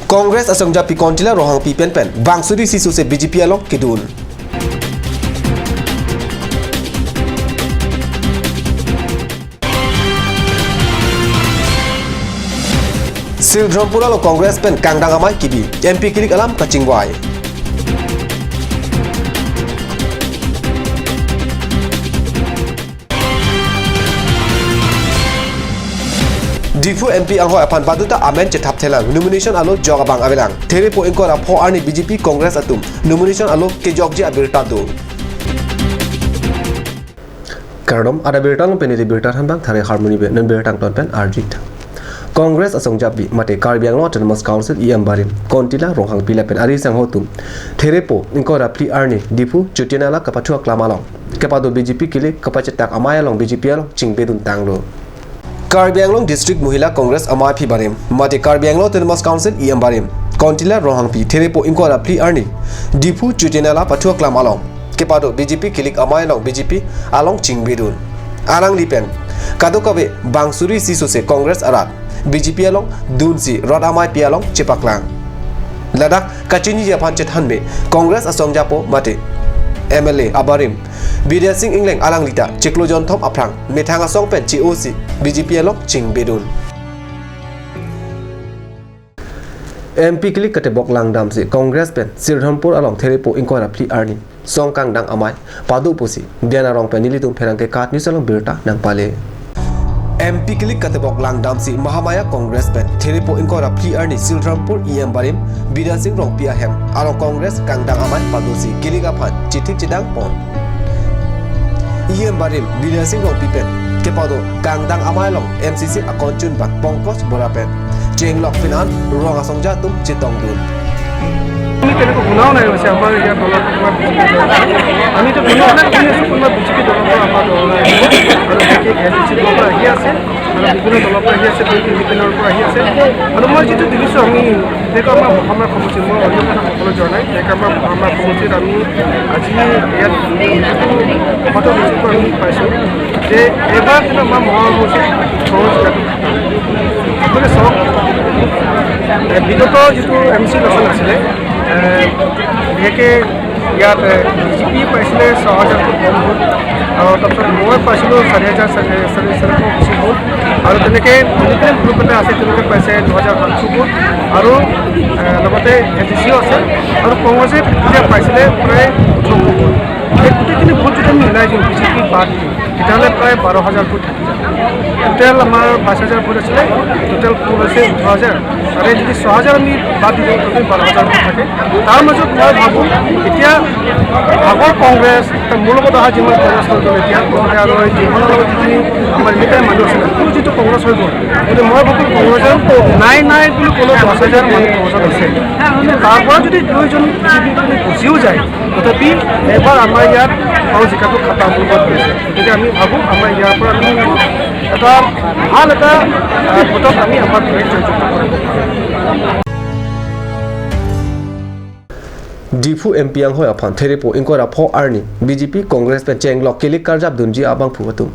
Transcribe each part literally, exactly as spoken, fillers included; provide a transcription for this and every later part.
Congress asongjapi Kuntila Ronghangpi pen pen bang suri isi sose B J P along kedun. Silrampur along Congress pen kangdang amei kebi, M P kilik alam kachingvai. Diphu M P anghoi aphan baduta amen chethap thelang, nomination alo jok abang avelang. Therepo ingkoi ra pho arni B J P Congress atum nomination alo kejokji abirta do. Kardom, ada birta along pen neli birta than abang Thare Harmony pen, non birta angton pen arju-ik tha. Congress asongjapi mate Karbi Anglong Autonomous Council E M barim Kuntila Ronghangpi lapen ari sangho atum Therepo ingkoi ra phli arni Diphu Chutia Nala kapathu aklam along kepado B J P kilik kapachetak amei along B J P along chingbedun tanglo. Karbi Anglong District Mohila Congress amaiphi barim mate Karbi Anglong Autonomous Council E M barim Kuntila Ronghangpi Therepo ingkoi ra phli arni Diphu Chutia Nala pathu aklam along kepado B J P kilik amei along B J P along chingbedun. Alangli pen kadokave bang suri isi sose Congress arat B J P along dunsi rat ameipi along chepaklang. Ladak kachiniji aphan chethanme Congress asongjapo mate M L A abarim Bidya Sing Engleng alangli ta chiklo jonthom aphrang methang asong pen che-osi B J P along chingbedun. M P kilik katebok langdamsi Congress pen Silrampur along Therepo ingkoi ra phli arni song kangdang amei pado pusi Diana Rong pen nelitum pherangke KAT News along birta nangpale. M P kilik katebok langdamsi Mahamaya Congress pen Therepo ingkoi ra phli arni Silrampur E M barim Bidya Sing Rongpi ahem along Congress kangdang amei padosi kilik aphan chithik chedang pon. E M barim Bidya Sing Rongpi pen kepado kangdang amei along M C C akonchun bang Pankaj Bora pen chenglok pin an rong asongja atum chetongdun. আমি তেনেকৈ শুনাও নাই হৈছে আমাৰ ইয়াৰ দলৰ পৰা বিজেপি দলৰ পৰা। আমিতো শুনা নাই, শুনি আছোঁ কোনোবা বিজেপি দলৰ পৰা আমাৰ দল নাই। আৰু বিশেষ এ ডি চি দলৰ পৰা আহি আছে, আৰু বিভিন্ন দলৰ পৰা আহি আছে, বিজেপি ইণ্ডিপেণ্ডেণ্টৰ পৰা আহি আছে। আৰু মই যিটো দেখিছোঁ, আমি যিহেতু আমাৰ মহামায়া সমষ্টি, মই অন্য কথা ক'বলৈ যোৱা নাই, যিহেতু আমাৰ মহামায়া সমষ্টিত আমি আজি ইয়াত যিটো কথা দেখিছোঁ, আমি পাইছোঁ যে এইবাৰ কিন্তু আমাৰ মহামায়া সমষ্টিত খৰচ লাগে। গতিকে চাওক, এ, বিগত যিটো এম চি ইলেকশ্যন আছিলে, এ, বিশেষকৈ ইয়াত, এ, বি জে পি পাইছিলে ছয় হাজাৰতকৈ কম ভোট, আৰু তাৰপিছত মই পাইছিলোঁ চাৰি হাজাৰ, চাৰি, চাৰি, চাৰিশ বেছি ভোট, আৰু তেনেকৈ ইণ্ডিপেণ্ডেণ্ট গ্ৰুপ এটা আছে, তেওঁলোকে পাইছে দুহেজাৰ সাতশ ভোট, আৰু, এ, লগতে এ ডি চিও আছে, আৰু কংগ্ৰেছে তেতিয়া পাইছিলে প্ৰায় ওঠৰশ ভোট। এই গোটেইখিনি ভোট যদি আমি মিলাই দিওঁ, বি জে পি বাদ দিওঁ, তেতিয়াহ'লে প্ৰায় বাৰ হাজাৰ ভোট। টোটেল আমাৰ বাইছ হাজাৰ ভোট আছিলে, টোটেল ভোট হৈছে ওঠৰ হাজাৰ। তাৰে যদি ছয় হাজাৰ আমি বাদ দি দিওঁ, টোটেল বাৰ হাজাৰ ভোট থাকে। তাৰ মাজত মই ভাবোঁ, এতিয়া আগৰ কংগ্ৰেছ, এতিয়া মোৰ লগত অহা যিমান কংগ্ৰেছ হৈ গ'ল, এতিয়া কংগ্ৰেছ আৰু এই যিমানৰ লগত যিখিনি আমাৰ এলেকাৰ মানুহ আছিলে, কোনো যিটো কংগ্ৰেছ হৈ গ'ল, গতিকে মই ভাবোঁ কংগ্ৰেছৰ নাই নাই বুলি ক'লেও দহ হাজাৰ মানুহ কংগ্ৰেছত আছে। কিন্তু তাৰ পৰা যদি দুইজন যদি গুচিও যায়, তথাপি এবাৰ আমাৰ ইয়াত আৰু জিকাটো খাটা হ'ব বুলি কৈছে। গতিকে আমি ভাবোঁ, আমাৰ ইয়াৰ পৰা আমি এটা ভাল এটা, আহ, ভোটত আমি আমাৰ দলে জয়যুক্ত কৰিব পাৰিম। Diphu M P anghoi aphan Therepo ingkoi ra pho arni B J P Congress pen chenglok kilik karjap dunji abangphu atum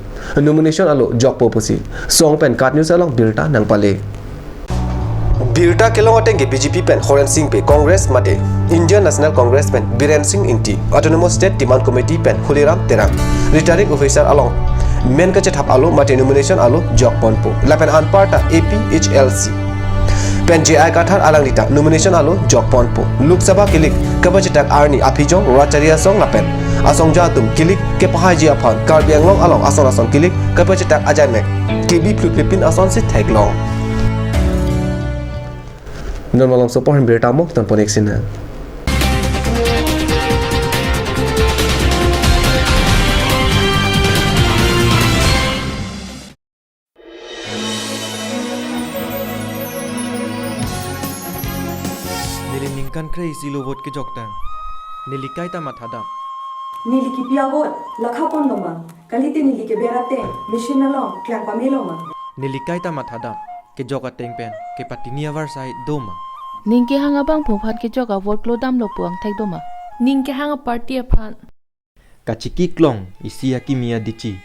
nomination alo jokpo pusi song pen KAT News along birta nangpale. Birta kelong ateng ke B J P pen Horen Sing Bey, Congress mate Indian National Congress pen Biren Sing Ingti, Autonomous State Demand Committee pen Holiram Terang, Returning Officer along men kachethap alo mate nomination alo jokponpo. Lapen anparta A P H L C pen J I Kathar alanglita nomination alo jokponpo. Lok Sabha kilik kapachetak arni aphijong rachari asong lapen asongja atum kilik kepahaiji aphan Karbi Anglong along ason ason kilik kapachetak ajaimek kebi phluphlepin asonsi theklong. Non malom sopo hem birta mo ton ponek sina. Neli ningkan kre-isi lo vote kejok tang, neli kaita mathadam. Neli kipi a-vote lakha pon loma, kalite neli keber ateng machine along klang pame loma. Neli kaita mathadam, kejok ateng pen kepatini avarsai doma. Ning kehang abangphu aphan kejok a-vote klodamlo pu angthek doma. Ning kehang a-party aphan. Kachiki klong isi akimi adichi.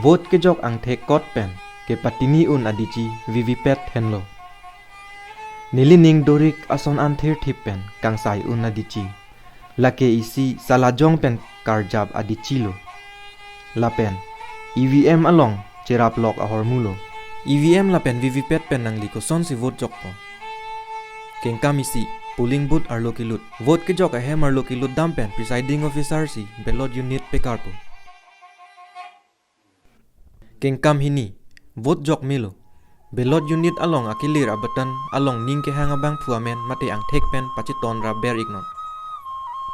Vote kejok angthek kot pen kepatini un adichi V V P A T henlo. Nelining dorik ason an thirthip pen kangsai un adichi. Lake isi salajong pen karjap adichi lo. Lapen E V M along cherap lok ahormu lo. E V M lapen V V P A T pen nangli kosonsi vote jokpo? Kengkam isi, polling booth arlo kelut. Vote kejok ahem arlo kelut dam pen presiding officer si ballot unit pekarpo. Kengkam hini, vote jok melo. Ballot unit along akelir abutton along ning kehang abangphu amen mate angthek pen pacheton rap ber iknon.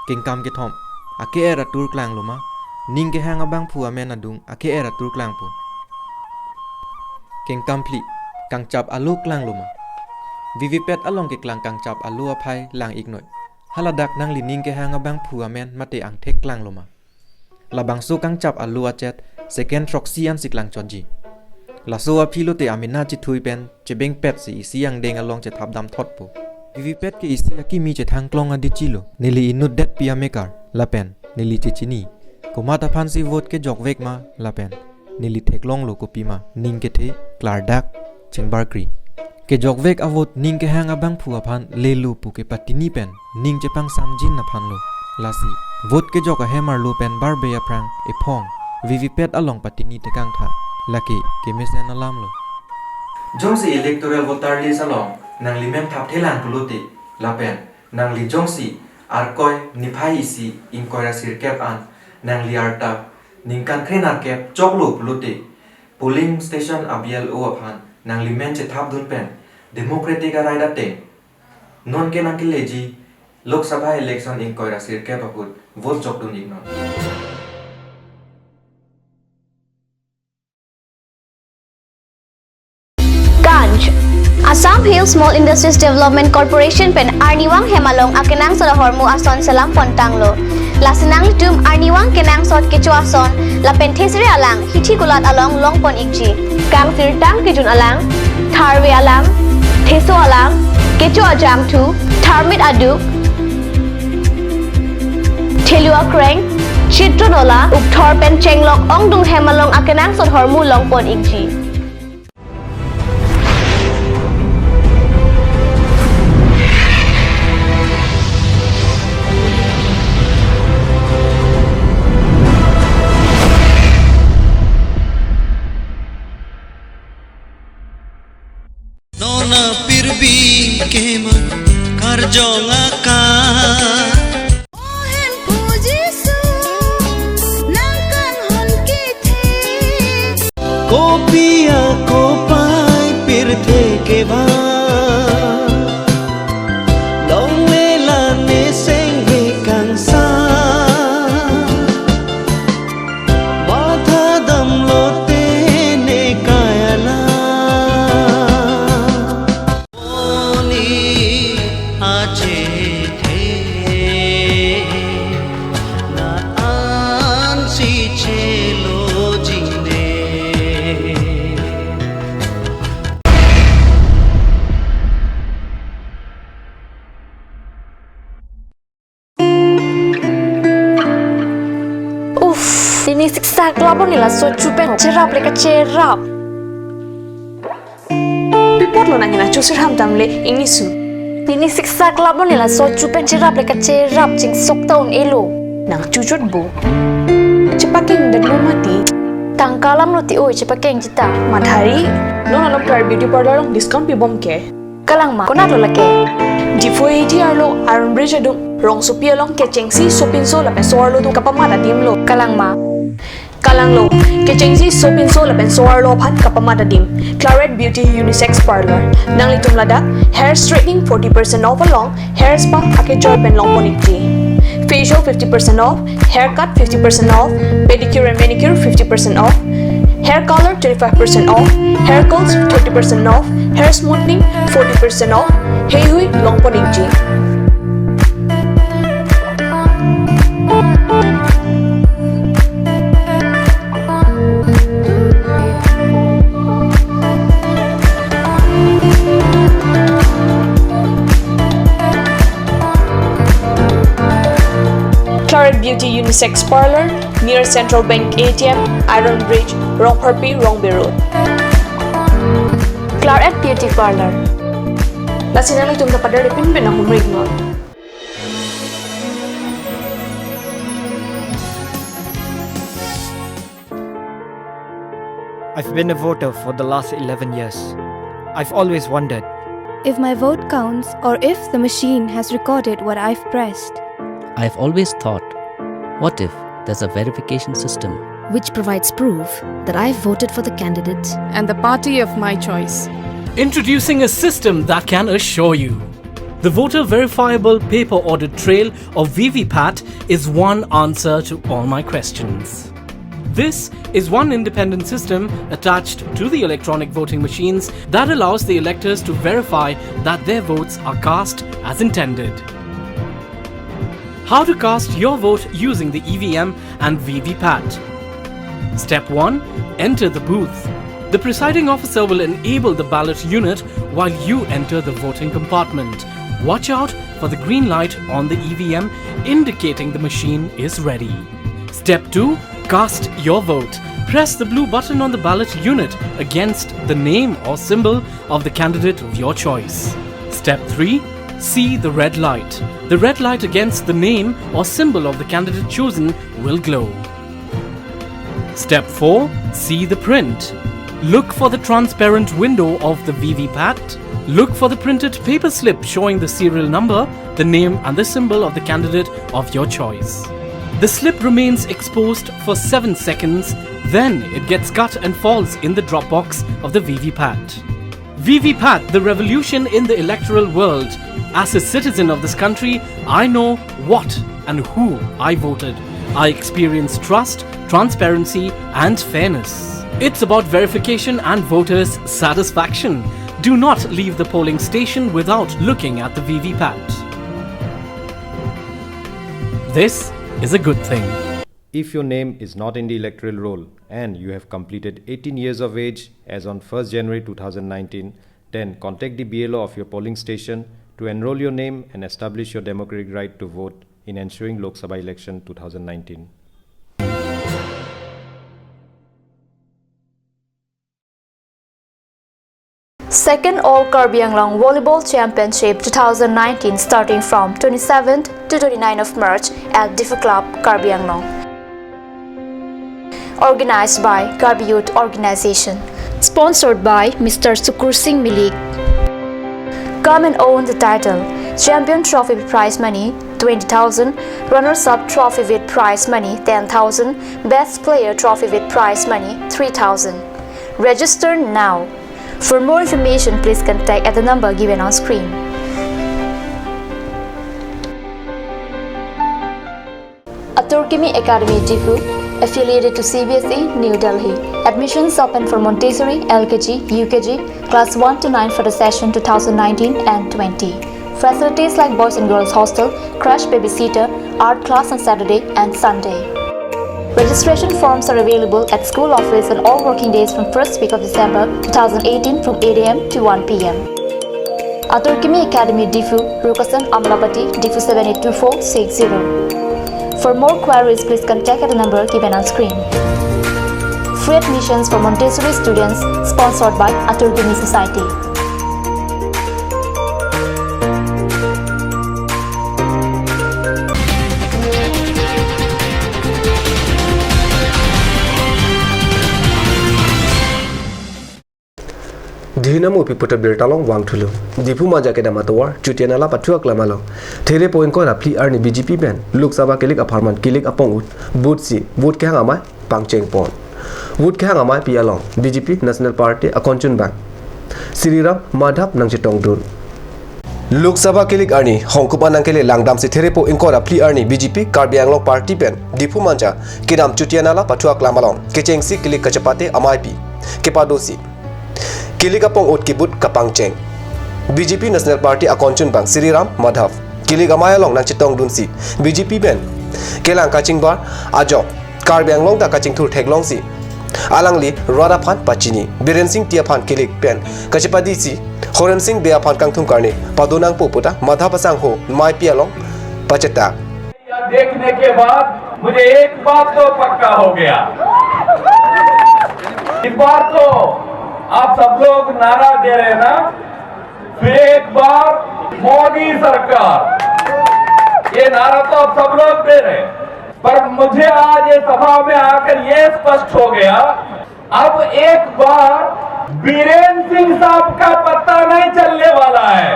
Kengkam kethom, ake-er atur klanglo ma? Ning kehang abangphu amen adung ake-er atur klangpo. Kengkam phli, kangchap alo klanglo ma? V V P A T along keklang kangchap alo aphai lang iknoi. Haladak nangli ning kehang abangphu amen mate angthek klanglo ma? Labangso kangchap alo achet second throksi ansi klangchotji. Laso aphi lote amena chethui pen chebengpet si isi angdeng along chethap damthotpo. V V P A T ke isi akimi chethang klong adichi lo. Neli inutdetpi amekar lapen neli chechini. Komat aphansi vote kejokvek ma lapen neli theklonglo kopima ning kethe klardak chingbarkri. Kejokvek avote ning kehang abangphu aphan lelo pu kepatini pen ning chepangsamjin aphan lo. Lasi vote kejok ahem arlo pen barbe aphrang ephong V V P A T along patini tekangtha. Lake kemesen alam lo. Jongsi electoral voter list along nangli men thapthelang pulote lapen nangli jongsi Arkoi niphai isi ingkoi ra sirkep an nangli arta ningkan kre nerkep choklo pulote, polling station a-B L O aphan nangli men chethapdun pen democratic a-right ateng non ke nangkeleji Lok Sabha election ingkoi ra sirkep ahut vote jokdun iknon. Ganj. Assam Hill Small Industries Development Corporation pen arnivang hem along akenangsot ahormu ason selam pontanglo. Lasi nanglitum arnivang kenangsot kecho ason lapen thesere alang hithi kulat along longpon ikji. Kangsirtang kejun alang, tharve alang, theso alang, kecho ajangthu, tharmit aduk, thelu akreng, chitro nola, ukthor pen chenglok ongdung hem along akenangsot ahormu longpon ikji. Nona pirbi keman karjong aka. Ohen puji su nangkanghon kethe. Kopi akopai pirthe keva. Longlela ne senghe kangsa. Matha damlote ne kayala. Oni achethe na ansi chelo jingne. Uff, pini siksak labon nila so chupen cherap le kacherap. Pipot lo nang hina chusir ham tam le ingni su. Pini siksak labon nila so chupen cherap le kacherap chingsok ta un-elo. Nang chuchot bo. Chepakeng det lo mati. Tangka alam lo ti oi chepakeng chita. Madhari, non along Claret Beauty Parlour along discount pibom ke. Kalang ma, konat lo lake? Diphu A T R lo, Iron Bridge adung, rongsopi along kechengsi sopinso lapen so-arlo atum kapamat adim lo. Kalang ma? Kalang lo, kechengsi sopinso lapen so-arlo aphan kapamat adim. Claret Beauty Unisex Parlour. Nanglitum ladak hair straightening forty percent off along hair spa akejoi pen longpon ikji. Facial fifty percent off, haircut fifty percent off, pedicure and manicure fifty percent off, hair color twenty-five percent off, hair curls thirty percent off, hair smoothing forty percent off, heihui longpon ikji. Claret Beauty Unisex Parlour, near Central Bank A T M, Iron Bridge, Rongpharpi, Rongbe Road. Claret Beauty Parlour. Lasi nanglitum ta pader de pinpin nanghumri iknon. I've been a voter for the last eleven years. I've always wondered. If my vote counts or if the machine has recorded what I've pressed. I've always thought, what if there's a verification system? Which provides proof that I've voted for the candidate and the party of my choice. Introducing a system that can assure you. The voter verifiable paper audit trail, or V V PAT, is one answer to all my questions. This is one independent system attached to the electronic voting machines that allows the electors to verify that their votes are cast as intended. How to cast your vote using the E V M and V V PAT. Step one. Enter the booth. The presiding officer will enable the ballot unit while you enter the voting compartment. Watch out for the green light on the E V M indicating the machine is ready. Step two. Cast your vote. Press the blue button on the ballot unit against the name or symbol of the candidate of your choice. Step three. See the red light. The red light against the name or symbol of the candidate chosen will glow. Step four. See the print. Look for the transparent window of the V V PAT. Look for the printed paper slip showing the serial number, the name, and the symbol of the candidate of your choice. The slip remains exposed for seven seconds, then it gets cut and falls in the drop box of the V V PAT. V V PAT, the revolution in the electoral world. As a citizen of this country, I know what and who I voted. I experience trust, transparency, and fairness. It's about verification and voters' satisfaction. Do not leave the polling station without looking at the V V PAT. This is a good thing. If your name is not in the electoral roll and you have completed eighteen years of age as on first January two thousand nineteen, then contact the B L O of your polling station to enroll your name and establish your democratic right to vote in ensuing Lok Sabha election two thousand nineteen. Second All Karbi Anglong Volleyball Championship two thousand nineteen, starting from twenty-seventh to twenty-ninth of March at Diphu Club, Karbi Anglong. Organized by Karbi Youth Organization. Sponsored by Mister Sukur Singh Milik. Come and own the title. Champion Trophy prize money twenty thousand, Runners Up Trophy with prize money ten thousand, Best Player Trophy with prize money three thousand. Register now. For more information, please contact at the number given on screen. Atur Kimi Academy Diphu, affiliated to C B S E, New Delhi. Admissions open for Montessori, L K G, U K G, class one to nine for the session two thousand nineteen and twenty. Facilities like boys and girls hostel, crash babysitter, art class on Saturday and Sunday. Registration forms are available at school office on all working days from first week of December two thousand eighteen from eight a m to one p m. Atur Kimi Academy Diphu, Rukasan Amlapati, Diphu seven eight two four six zero. For more queries, please contact at the number given on screen. Free admissions for Montessori students, sponsored by Atur Kimi Society. Dihina mupi puta birta along vangthulo. Diphu Manja kedam atovar Chutia Nala pathu aklam along therepo ingkoi ra phli arni B J P pen Lok Sabha kilik apharman kilik apong ut booth si vote kehang amei pangcheng pon. Vote kehang ameipi along B J P National Party akonchunbang Sriram Madhav nangchetongdun. Lok Sabha kilik arni hongkup anang kele langdamsi therepo ingkoi ra phli arni B J P Karbi Anglong Party pen Diphu Manja kedam Chutia Nala pathu aklam along kechengsi kilik kachepate ameipi kepadosi kilik apong ut kibut kapangcheng. B J P National Party akonchunbang Sriram Madhav kilik amei along nangchetongdunsi B J P pen kelang kachingbar ajok Karbi Anglong ta kachingthur theklongsi alangli rat aphan pachini. Biren Singh T aphan kilik pen kachepadisi Horen Singh Bey aphan kangthum karne padonangpo puta Madhav asangho meipi along pacheta. देखने के बाद मुझे एक बात तो पक्का हो गया, इस बार तो आप सब लोग नारा दे रहे ना, फिर एक बार मोदी सरकार, ये नारा तो आप सब लोग दे रहे हैं, पर मुझे आज ये सभा में आकर ये स्पष्ट हो गया, अब एक बार बीरेन सिंह साहब का पत्ता नहीं चलने वाला है।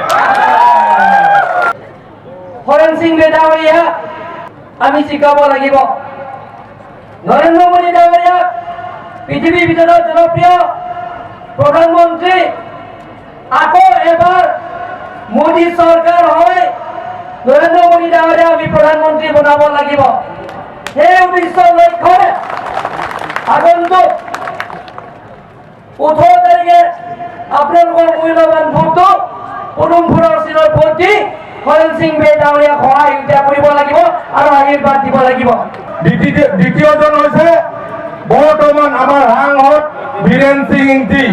হৰেণ সিং বেটাৰীয়া আমি জিকাব লাগিব। নৰেন্দ্ৰ মোদী ডাঙৰীয়া পৃথিৱীৰ ভিতৰত জনপ্ৰিয় প্ৰধানমন্ত্ৰী, আকৌ এবাৰ মোদী চৰকাৰ হৈ নৰেন্দ্ৰ মোদী ডাঙৰীয়া আমি প্ৰধানমন্ত্ৰী বনাব লাগিব। সেই উদ্দেশ্য লক্ষ্যৰে আগন্তুক ওঠৰ তাৰিখে আপোনালোকৰ মূল্যৱান ভোটটো পদুম ফুলৰ চিনৰ ভোট দি হৰেণ সিং বে ডাঙৰীয়াক সহায় সহযোগিতা কৰিব লাগিব আৰু আশীৰ্বাদ দিব লাগিব। দ্বিতীয়, দ্বিতীয়জন হৈছে বৰ্তমান আমাৰ সাংসদ বীৰেন সিং ইংতি।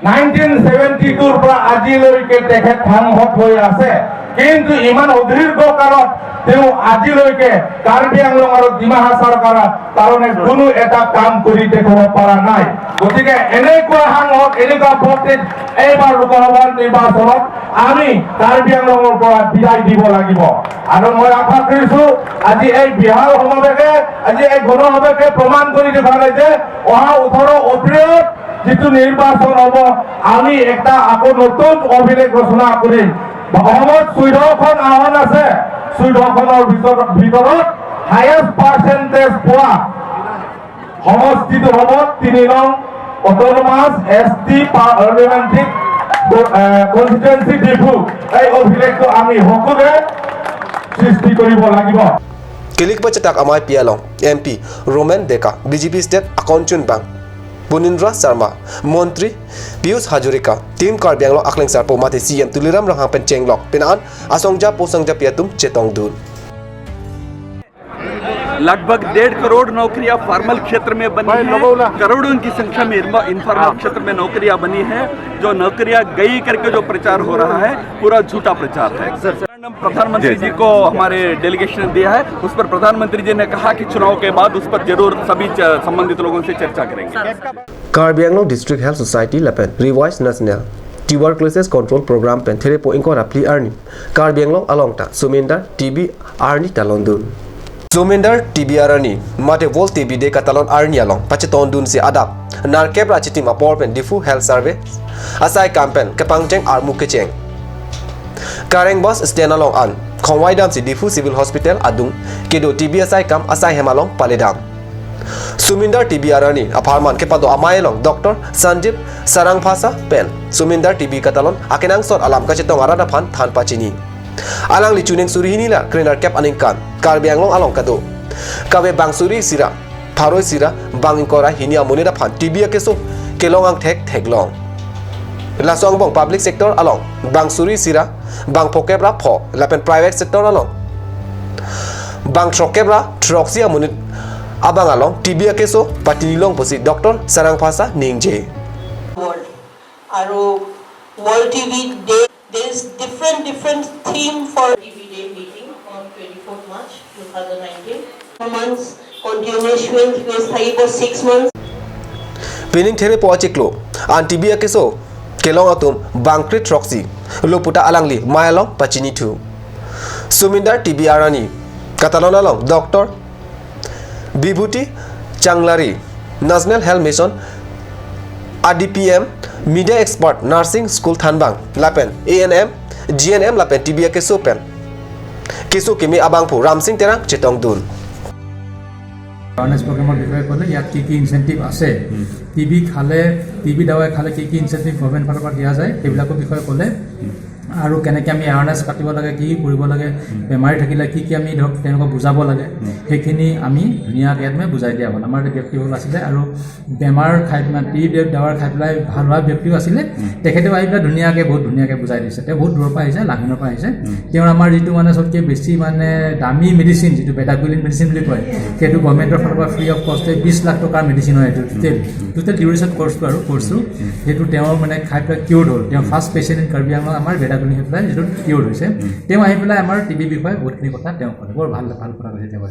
নাইনটিন ছেভেণ্টি টুৰ পৰা আজিলৈকে তেখেত সাংসদ হৈ আছে, কিন্তু ইমান সুদীৰ্ঘ কালত তেওঁ আজিলৈকে কাৰ্বি আংলং আৰু ডিমা হাছাওৰ কাৰ-, কাৰণে কোনো এটা কাম কৰি দেখুৱাব পৰা নাই। গতিকে এনেকুৱা সাংসদ, এনেকুৱা ব্যক্তিক এইবাৰ লোকসভা নিৰ্বাচনত আমি কাৰ্বি আংলঙৰ পৰা বিদায় দিব লাগিব। আৰু মই আশা কৰিছো আজি এই বিশাল সমাৱেশে, আজি এই গণসমাৱেশে প্ৰমাণ কৰি দেখুৱালে যে অহা ওঠৰ এপ্ৰিলত যিটো নিৰ্বাচন হ'ব, আমি এটা আকৌ নতুন অভিলেখ ৰচনা কৰিম। অসমত চৈধ্যখন আসন আছে, চৈধ্যখনৰ ভিতৰত, ভিতৰত হায়েষ্ট পাৰ্চেণ্টেজ পোৱা সমষ্টিটো হ'ব তিনি নং অট'নমাছ এছ টি পাৰ্লিমেণ্টেৰী, এ, কনষ্টিটুৱেঞ্চি ডিফু। এই অভিলেখটো আমি সকলোৱে সৃষ্টি কৰিব লাগিব। Kelik pachetak amei pi along M P Roman Deka, B J P State Akon Chunbang, Munindra Sharma, Montri Piyush Hazarika, Team Karbi Anglong Aklengsarpo mate C M Tuliram Ronghang pen chenglok penang asongja posongja pi atum chetongdun. लगभग डेढ़ करोड़ नौकरियां फॉर्मल क्षेत्र में बनी है, करोड़ों की संख्या में इन्फॉर्मल क्षेत्र में नौकरियां बनी है। जो नौकरियां गई करके जो प्रचार हो रहा है, पूरा झूठा प्रचार है। प्रधानमंत्री जी को हमारे डेलीगेशन ने दिया है, उस पर प्रधानमंत्री जी ने कहा कि चुनाव के बाद उस पर जरूर सभी च-, संबंधित लोगों से चर्चा करेंगे। Karbi Anglong District Health Society lapen Revised National Tuberculosis Control Program pen therepo ingkoi ra phli arni Karbi Anglong along ta Sumindar T B arni talondun. Sumindar T B arni mate World T B Day katalon arni along pachetongdunsi adap nerkep ra chitim apor pen Diphu Health Survey asai kam pen kepangcheng armu kecheng. Kareng bus stand along an khongvai damsi Diphu Civil Hospital adung kedo T B asai kam asai hem along paledam. Sumindar T B arni apharman kepado amei along Doctor Sanjib Sarangphasa pen Sumindar T B katalon akenangsot alam kachetong arat aphan than pachini. Alangli chuning suri hini ra krenerkep aningkan Karbi Anglong along kado kave bang suri isi ra pharo isi ra bang ingkoi ra hini amonit aphan T B akeso kelong angthek theklong. Laso angbong public sector along bang suri isi ra bang phokep ra pho lapen private sector along bang throkkep ra throksi amonit abang along T B akeso patinilong pusi Doctor Sarangphasa ningje. World. আৰু World T B Day, there is different, different theme for T B Day meeting on twenty-fourth March two thousand nineteen. Months, continuation, থাকিব six months. Pining therepo achiklo an T B akeso kelong atum bang kre throksi lo puta alangli amei along pachinithu. Sumindar T B arni katalon along Doctor Bibhuti Changlari, National Health Mission, A D P M, Media Expert, Nursing School Thanbang lapen A N M, G N M lapen T B akeso pen keso keme abangphu Ramsing Terang chetongdun. Awareness প্ৰগ্ৰামৰ বিষয়ে ক'লে ইয়াত কি কি ইনচেণ্টিভ আছে, T B খালে, T B দাৱাই খালে কি কি ইনচেণ্টিভ গভৰ্ণমেণ্ট ফালৰ পৰা দিয়া যায়, সেইবিলাকৰ বিষয়ে ক'লে। আৰু কেনেকে আমি এৱাৰনেছ পাতিব লাগে, কি কি কৰিব লাগে, বেমাৰী থাকিলে কি কি আমি ধৰক তেওঁলোকক বুজাব লাগে, সেইখিনি আমি ধুনীয়াকে ইয়াত মানে বুজাই দিয়া হ'ল। আমাৰ এটা ব্যক্তিসকল আছিলে আৰু বেমাৰ খাই পেলাই, টি বি দাৱা খাই পেলাই ভাল হোৱা ব্যক্তিও আছিলে, তেখেতেও আহি পেলাই ধুনীয়াকে, বহুত ধুনীয়াকে বুজাই দিছে। তেওঁ বহুত দূৰৰ পৰা আহিছে, লাহিনৰ পৰা আহিছে। তেওঁৰ আমাৰ যিটো মানে চবতকৈ বেছি মানে দামী মেডিচিন, যিটো বেটাগুলিন মেডিচিন বুলি কয়, সেইটো গভৰ্ণমেণ্টৰ ফালৰ পৰা ফ্ৰী অফ কষ্টে বিশ লাখ টকাৰ মেডিচিন হয় এইটো টোটেল। টোটেল ডিউৰেশ্যন কৰ্চটো আৰু কৰ্চটো, সেইটো তেওঁ মানে খাই পেলাই কিউৰ্ড হ'ল। তেওঁ ফাৰ্ষ্ট পেচেণ্ট ইন কাৰ্বি আংলং আমাৰ বেটা বুলি হৈ পেলাই যিটো কিয়ৰ হৈছে, তেওঁ আহি পেলাই আমাৰ টিবি বিষয়ে বহুতখিনি কথা তেওঁ ক'লে। বৰ ভাল, ভাল কথা কৈছে তেওঁ।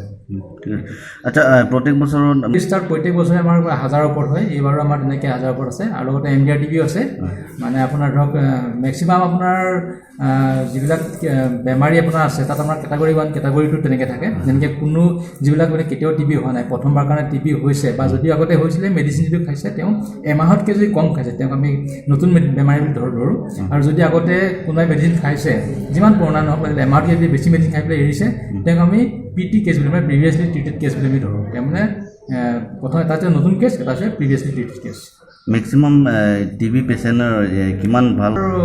ঠিক আছে। আচ্ছা, আহ, প্ৰত্যেক বছৰত আমি ষ্টাৰ প্ৰত্যেক বছৰে আমাৰ হাজাৰৰ ওপৰত হয়। এইবাৰো আমাৰ তেনেকৈ হাজাৰৰ ওপৰত আছে। আৰু লগতে এম ডি আৰ টিবিও আছে। মানে আপোনাৰ ধৰক মেক্সিমাম আপোনাৰ আহ, যিবিলাক আহ, বেমাৰী আপোনাৰ আছে, তাত আমাৰ কেটাগৰী ওৱান, কেটাগৰী টু তেনেকৈ থাকে। যেনেকৈ কোনো যিবিলাক মানে কেতিয়াও টিবি হোৱা নাই, প্ৰথমবাৰ কাৰণে টিবি হৈছে বা যদি আগতে হৈছিলে, মেডিচিন যদি খাইছে, তেওঁ এমাহতকৈ যদি কম খাইছে, তেওঁক আমি নতুন মে- বেমাৰী বুলি ধৰো ধৰো। আৰু যদি আগতে কোনোবাই মেডিচিন খাইছে, যিমান পুৰণা নহওক লাগিলে, এমাহতকৈ যদি বেছি মেডিচিন খাই পেলাই এৰিছে, তেওঁক আমি পি টি কেছ বুলি, মানে প্ৰিভিয়াছলি ট্ৰিটেড কেছ বুলি আমি ধৰো। তেওঁ মানে আহ, প্ৰথম এটা হৈছে নতুন কেছ, এটা হৈছে previously treated case. Maximum TB পেচেণ্টৰ কিমান ভাল? আৰু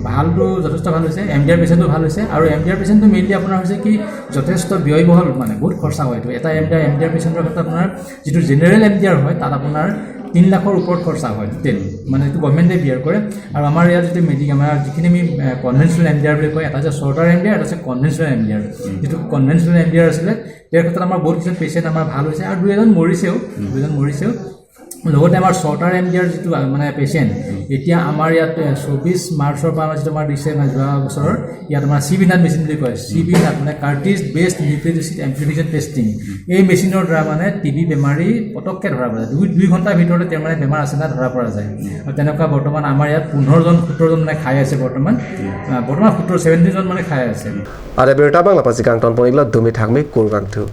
ভালটো যথেষ্ট ভাল হৈছে, এম ডি আৰ পেচেণ্টো ভাল হৈছে। আৰু এম ডি আৰ পেচেণ্টটো মেইনলি আপোনাৰ হৈছে কি, যথেষ্ট ব্যয়বহুল, মানে বহুত খৰচা হয়। এইটো এটা M D R, M D R পেচেণ্টৰ ক্ষেত্ৰত আপোনাৰ যিটো জেনেৰেল এম ডি আৰ হয়, তাত আপোনাৰ তিনি লাখৰ ওপৰত খৰচা হয় টোটেল, মানে এইটো গভৰ্ণমেণ্টে বিয়াৰ কৰে। আৰু আমাৰ ইয়াত যিটো মেডি আমাৰ যিখিনি আমি কনভেনশ্যনেল এম ডি আৰ বুলি কয়, এটা হৈছে চৰ্টাৰ এম ডি আৰ, এটা হৈছে কনভেনশ্যনেল এম ডি আৰ। যিটো কনভেনশ্যনেল এম ডি আৰ আছিলে, তেওঁৰ ক্ষেত্ৰত আমাৰ বহুত কিছু পেচেণ্ট আমাৰ ভাল হৈছে আৰু দুই এজন মৰিছেও, দুই এজন মৰিছেও। লগতে আমাৰ চৰ্টাৰ এম ডি আৰ যিটো আহ, মানে পেচেণ্ট, এতিয়া আমাৰ ইয়াত আহ, চৌবিছ মাৰ্চৰ পৰা আমাৰ যিটো আমাৰ দিছে, মানে যোৱা বছৰৰ, ইয়াত আমাৰ চি বি নাট মেচিন বুলি কয়, চি বি নাট মানে কাৰ্টিজ বেছড নিউক্লিক এচিড এম্প্লিফিকেশ্যন টেষ্টিং। এই মেচিনৰ দ্বাৰা মানে টিবি বেমাৰী পটককৈ ধৰা পৰে, দুই দুই ঘণ্টাৰ ভিতৰতে তেওঁ মানে বেমাৰ আছে না ধৰা পৰা যায়। আৰু তেনেকুৱা বৰ্তমান আমাৰ ইয়াত পোন্ধৰজন সোতৰজন মানে খাই আছে বৰ্তমান। আহ, বৰ্তমান সোতৰ ছেভেণ্টিনজন মানে খাই আছে। Ada berita bang lapas ikang ton pon iklo dumi thakmi kurgang thu.